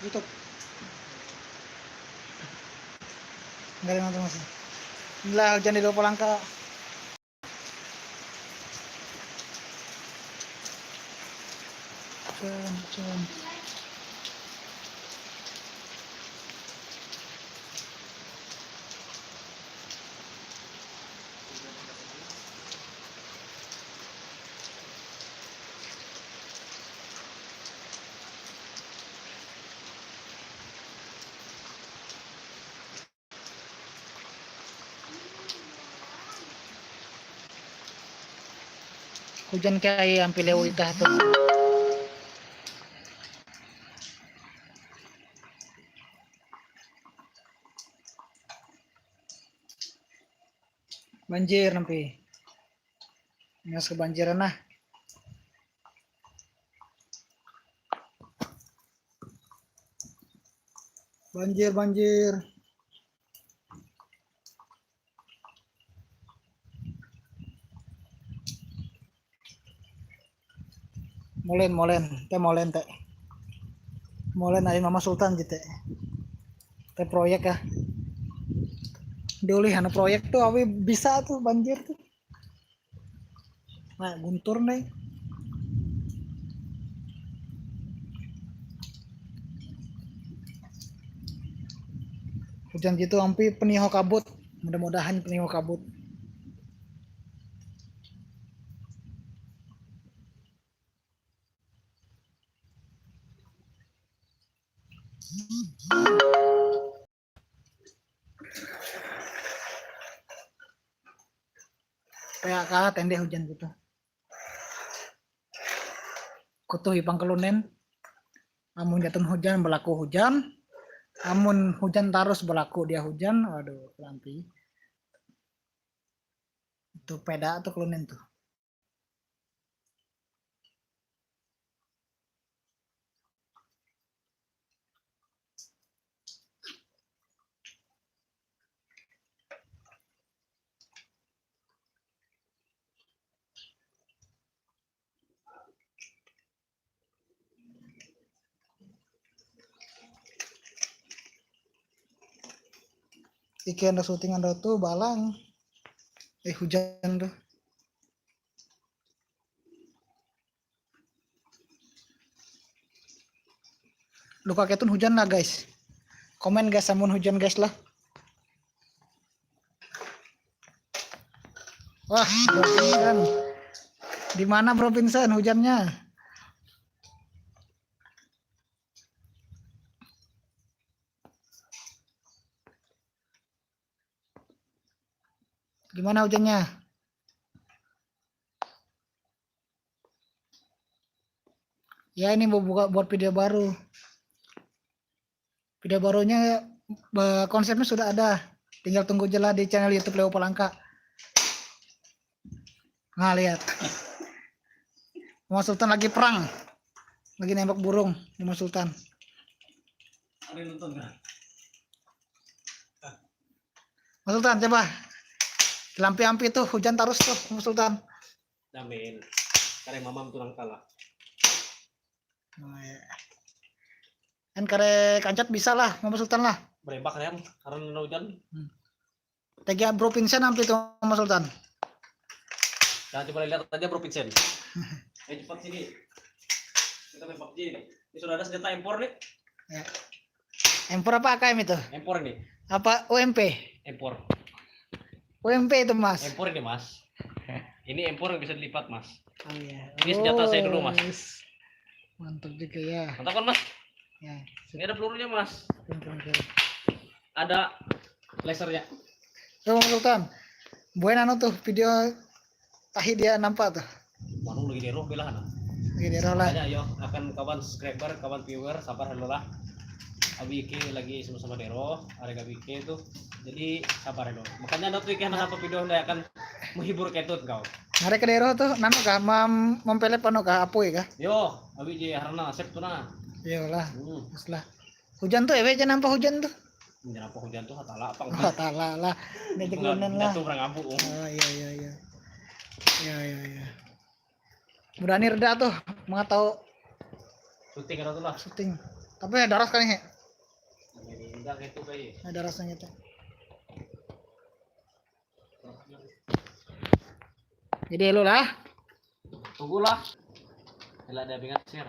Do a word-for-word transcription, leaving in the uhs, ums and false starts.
YouTube. Enggak ada nonton masih. Inilah hujan di Lopo Langka. Hujan, hujan. Hujan kea ampie lewu itah toh. Banjir ampie. Ngas kebanjiran nah. Banjir, banjir. Molen, molen, te molen te. Molen ain Mama Sultan je te. Te proyek ah. Diulih anu proyek tuh awi bisa tuh banjir tuh. Nah, guntur nih. Hujan jitu ampie peniho kabut. Mudah-mudahan peniho kabut. Pea kah tende hujan gitu. Kutuh ipang kalunen. Amun jaton hujan, balaku hujan. Amun hujan tarus, balaku dia hujan. Waduh, lampi. Itu peda tuh kalunen tuh. Ikei ando syuting ando tuh balang. Eh, hujan tuh. Luka keton hujan lah, guys. Komen, guys, amun hujan, guys, lah. Wah, Bro Vincent. Di mana, Bro Vincent, hujannya? Gimana hujannya? Ya, ini mau buka buat video baru. Video barunya, eh, konsepnya sudah ada. Tinggal tunggu je lah di channel YouTube Lewo Palangka. Nah, lihat. Mama Sultan lagi perang. Lagi nembak burung, Mama Sultan. Ada yang nonton nggak? Mama Sultan, coba. Lampi-lampi tuh, hujan terus tuh, Mama Sultan. Jamin. Karena mamam tulang kalah. Oh, iya. Kan kare kancat bisa lah, Mama Sultan lah. Berembak kan, karena hujan. Hmm. Tega Bro Vincent ampie tuh, Mama Sultan. Nah, coba lihat aja Bro Vincent. Ayo cepat sini. Kita main PUBG ini. Ini sudah ada senjata M four nih. Ya. M four apa A K M itu? M four ini. Apa U M P? M four. U M P itu, Mas. M four ini, Mas. Ini M four yang bisa dilipat, Mas. Oh, iya. Ini senjata saya dulu, Mas. Wis. Mantap juga ya. Mantap kan, Mas? Ya. Ini ada pelurunya, Mas. Keren, keren, keren. Ada lasernya. Tuh, Mama Sultan. Buat anu tuh video tahi dia nampak tuh. Waduh, lagi deroh belahan. Lagi deroh lah. Makanya, ayo, akan kawan subscriber, kawan viewer, sabar dulu lah. Abi ikei lagi sama-sama deroh, arek abi ikei tuh. Jadi, sabar dulu. Makanya ada tuh ikei, nah, apa video yang akan menghibur ketut kau. Arek deroh tuh, nanu kah, mam-, mampelep anu kah, apui kah? Yo, abi je harana asep tuh nah. Iyalah. Hmm. Pas lah. Hujan tuh, ewe je nampak hujan tuh. Menyerap hujan tuh hatala apa? Oh, hatala lah. Ini bunga jagoan lah. Jatuh orang abu. Oh, iya, iya, iya. Iya, iya, iya. Mudah ni reda tuh, mengatau Syuting kan tu lah. Syuting. Tapi daras kan he. Enggak kayak itu kayak. Nah, darasnya gitu. Jadi lu lah. Tunggulah. Hela dia bingat sih.